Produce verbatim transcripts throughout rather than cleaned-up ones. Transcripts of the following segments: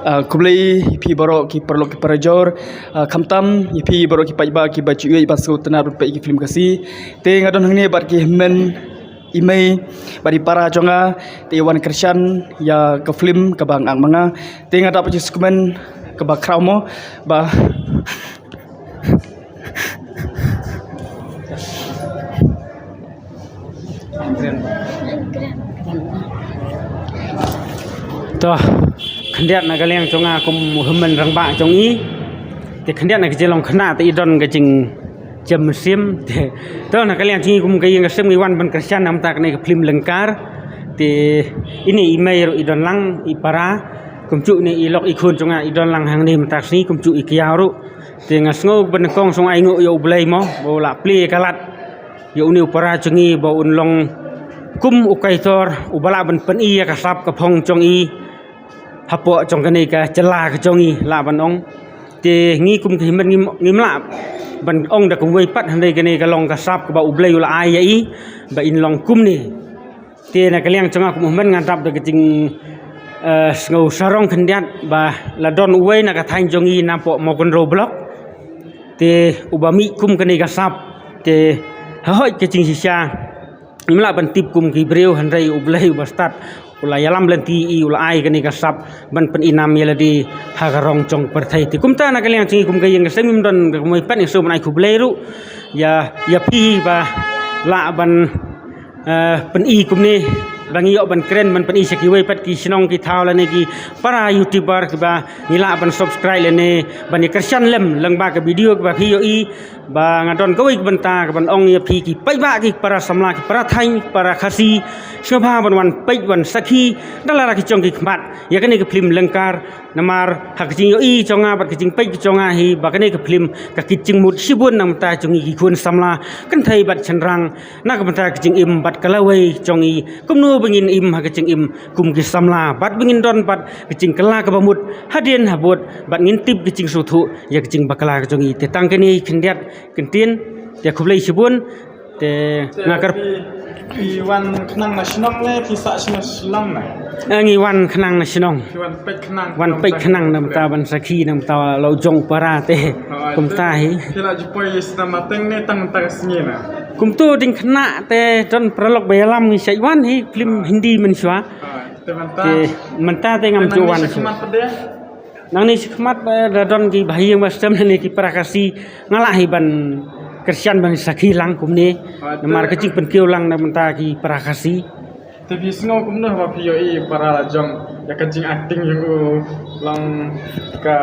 Ah, khublei ïa phi baroh ki paralok ki parajor, ah, khamtam ïa phi baroh ki paidbah kiba ju ïeit ban sngewtynnat ban peit ki film Khasi. Te nga don hangne bad ki hynmen, i mei bad i para jong nga, te i wan kyrshan ïa ka film kaba nga act ma nga. Te nga dap ju sngewkmen kaba khraw mo ba To, khyndiat na ka liang jong nga kum u hynmen rangbah jong i. Te khyndiat na ka jinglong khynnah te i don ka jingjem mynsiem. Te, to, na ka liang jong i kum ka ïing ka sem ngi wan ban kyrshan na ka bynta kane ka film Lyngkar. Te ine i mei ruh i don lang, i para. Kumjuh ine i lok i khun jong nga i don lang hangne mynta ka sngi, kumjuh i kiaw ruh. Te nga sngew ba nyngkong sngew ainguh ïa U Blei mo, ba u la plie ïa ka lad ïa une u para jong ngi ba un long kum u kaitor uba lah ban pyni ïa ka sap ka phong jong i hapoh jong kane ka jylla ka jong i, lah ban ong. Te ngi kum ki hynmen ngim, ngim lah ban ong da kumwei pat, hynrei kane ka long ka sap kaba U Blei u la ai ïa i ba in long kumne. Te na ka liang jong nga kum u hynmen nga dap da ka jing, eh, sngew sarong khyndiat ba la don uwei na ka thaiñ jong i napoh Mawkynrew Block. Te uba mih kum kane ka sap te ha hoi ka jingshisha ngim lah ban tip kum ki briew, hynrei U Blei uba stad u la ïalam lynti ïa i, u la ai kane ka sap ban pynïnam ïa lade ha ka rong jong pyrthei. Te kumta na ka liang jong ngi kum ka ïing ka sem ngim don ka kumwei pat, ngi sngew ban ai khublei ruh ïa, ïa phi ba lah ban eh, pyni kumne ba ngi ïoh ban kren ban pyni sha kiwei pat ki shnong ki thaw lane ki para YouTuber kiba ngi lah ban subscribe lane ban ïa kyrshan lem lyngba ka video kiba phi ïohi ba nga don kawei ka bynta kaban ong ïa phi ki paidbah ki para samla ki para thaiñ ki para Khasi sngewbha ban wan peit wan sakhi da la ki jong ki khmat ïa kane ka film Lyngkar. Namar ha ka jingïohi jong nga bad ka jingpeit ka jong nga hi ba kane ka film ka kit jingmut shibun na ka bynta jong ngi ki khun samla kynthei bad shynrang na ka bynta ka jingim bad ka lawei jong ngi, kumno ba ngin im ha ka jingim kum ki samla bad ba ngin don bad ka jingkylla kaba mut hadien habud bad ngin tip ka jingsngewthuh ïa ka jingbakla ka jong ngi. Te tang kane khyndiat kyntien, te khublei shibun. Te nga kyrpad. Phi wan khnang na shnong ne phi sah shnong shnong ne? Eh, ngi wan khnang na shnong. Phi wan peit khnang. Wan peit khnang na bynta ban sakhi na bynta la u jong para te. Oh, kumta hi. Phi la ju poi ïa snem mateng ne tang mynta ka sngi na? Kumto ding khynnah te don paralok ba ïalam ngi shait wan hi film Hindi mynshuwa. Oh, te mynta. Te mynta te ngam ju wan. Nangne shi khmat pat de? Nangne shi khmat ba da don ki bahaïing ba stem lane ki para Khasi nga lah hi ban kyrshan ban sakhi lang kumne. Namar ka jingpynkiew lang na bynta ki para Khasi. Te phi sngew kumno ba phi ïohi para la jong ïa ka jingacting jong u, long ka,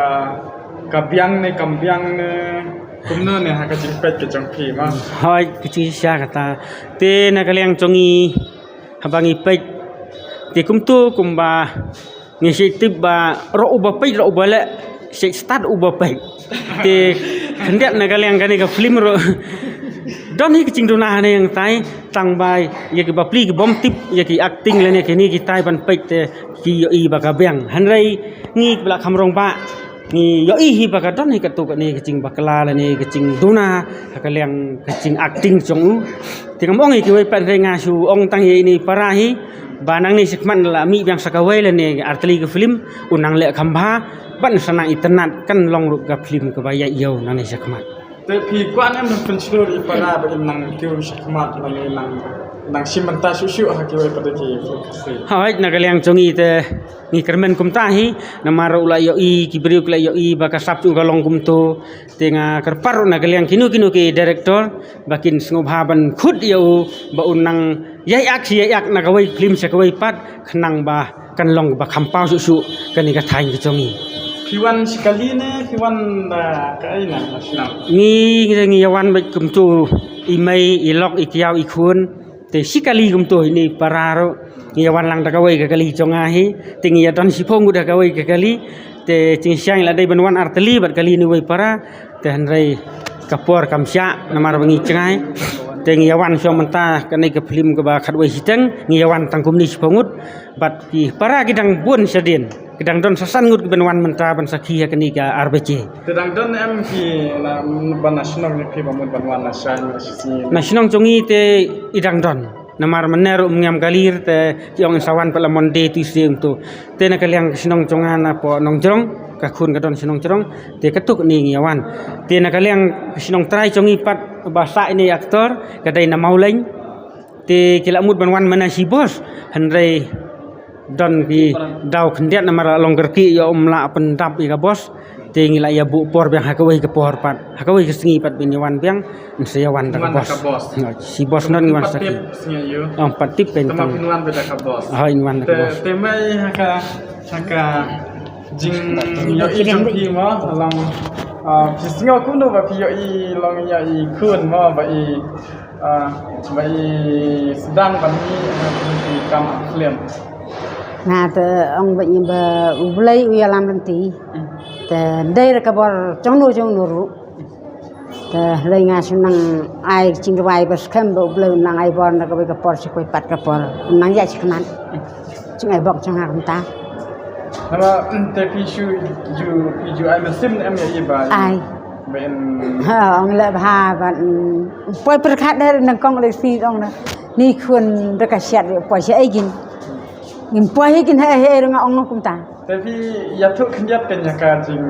ka biang ne kam biang ne, kumno ne ha ka jingpeit ka jong phi ma? Hooid, ka jingshisha kata. Te na ka liang jong ngi haba ngi peit te kumto kumba ngi shait tip ba ruh uba peit ruh uba leh shait stad uba peit. Te khyndiat na ka liang kane ka film ruh don hi ka jingduna hangne hangtai, tang ba ïa ki bapli ki bym tip ïa ki acting lane kine kitai ban peit te ki ïohi ba ka biang. Hynrei ngi kiba la kham rangbah ngi ïohi hi ba ka don hi katto katne ka jingbakla lane ka jingduna ha ka liang ka jingacting jong u. Te ngam ong ïa kiwei pat, hynrei nga shu ong tang ïa ine i para hi ba nangne shi khmat la mih biang sa kawei lane ar tylli ka film, u nang leh kham bha bad sa nang itynnad, kan long ruh ka film kaba ïaid ïew nangne shi khmat. Te phi kwah ne ban pynshlur ïa i para ba in nang kiew shi khmat lane nang, nang shim bynta shuh shuh ha kiwei pat ki film Khasi? Hooid, na ka liang jong ngi te ngi kyrmen kumta hi, namar u la ïohi, ki briew ki la ïohi ba ka sap jong u ka long kumto. Te nga kyrpad ruh na ka liang kino kino ki director ba kin sngewbha ban khot ïa u ba un nang ïai ak shi ïai ak na kawei film sha kawei pat, khnang ba kan long ba kham paw shuh shuh kane ka thaiñ ka jong ngi. Phi wan shi kali ne phi wan da kaei na, na shnong? Ngi, ngi, ngi ïa wan beit kumto, i mei, i lok, i kiaw, i khun. Te shi kali kumto, ine i para ruh ngi ïa wan lang da kawei ka kali jong nga hi. Te ngi ïa don shiphew ngut ha kawei ka kali. Te jingshisha ngi la dei ban wan ar tylli bad kali ine iwei i para. Te hynrei ka por kam shah namar ba ngi jngai. Te ngi ïa wan shong mynta kane ka film kaba khatwei shiteng, ngi ïa wan tang kumne shiphew ngut. Bad ki para ki dang bun shadien. Ki dang don sa san ngut kiban wan mynta ban sakhi ha kane ka R B J. Te dang don em ki na, ba na shnong ne phi ba mut ban wan na sha na shi sngi? Na shnong jong ngi te i dang don. Namar mynne ruh ym ngiam kali te ki ong sa wan pat la Monday, Tuesday kumto. Te na ka liang ka shnong jong nga na poh Nongjrong, ka khun ka don sha Nongjrong, te katto katne ngi ïa wan. Te na ka liang ka shnong trai jong ngi pat ba sah ine i actor, ka dei na Mawleng. Te ki la mut ban wan mynne shi bos, hynrei don ki daw khyndiat namar la long kyrkieh ïoh ym lah pyndap ïa ka bos. Te ngi la ïa buh por biang ha kawei ka por pat, ha kawei ka sngi pat ban ïa wan biang, yn sa ïa wan da ka bos. Shi bos nat ngi wan sa ki. Ong pat tip pen tang. Hoi, yn wan da ka bos. Te mei ha ka, ha ka jingïohi jong phi mo, long, ah, phi sngew kumno ba phi ïohi long ïa i khun mo ba i, ah, ba i sdang ban mih ha ka kam film. Nga te ong ba ngi ba U Blei u ïalam lynti. Te dei da ka bor jong no jong no ruh. Te hynrei nga shu nang ai jingrwai ba skhem ba U Blei u nang ai bor na kawei ka por sha kawei pat ka por. U nang ïaid shakhmat. Jingai bok jong nga kumta. Haba te phi shu ju, phi ju ai mynsiem ne em ïa i ba? Ai. Ba in. Ha, ong leh bha ba, mm, poi pyrkhat da nyngkong leh si ong na. Ni khun da ka siat ri poi sha ei kin. Ngim poi hi kin hei hei ruh nga ong kumta. Te phi ïathuh khyndiat ken ïa ka jing,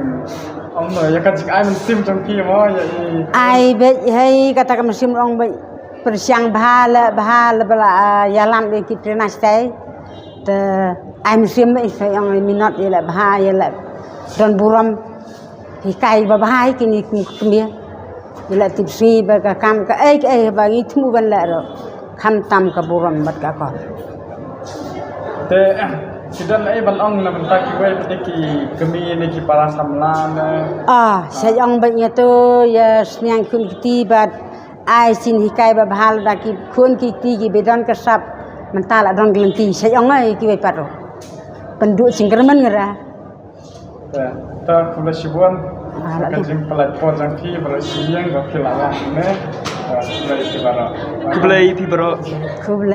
ong no, ïa ka jingai mynsiem jong phi mo, ïa i. Ai beit hei, kata ka mynsiem ong beit pyrshang bha leh bha leh ba la, ah, ïalam ïa ki trina stai. Te ai mynsiem beit sa ong minot ïa leh bha ïa leh don burom. Hikai ba bha ïa kine ki kmie. Ïa leh tipsngi ba ka kam kaei kaei ba ngi thmu ban leh ruh. Khamtam ka burom bad ka akor. Te, eh, ki don ei ban ong na bynta kiwei pat ki kmie ne ki para samla ne? Ah, sa ong bad ngi to ïa sniang khun kti bad ai sien hikai ba bha lada ki khun ki kti ki ba don ka sap mynta la don ka lynti sa ong ei kiwei pat ruh. Pynduh jingkyrmen ngi ra. Te, te khublei shibun. Ah, ka jingpynlait por jong phi baroh shi ïing ba phi la wan ne. Te khublei ïa phi baroh. Khublei ïa phi baroh. Khublei.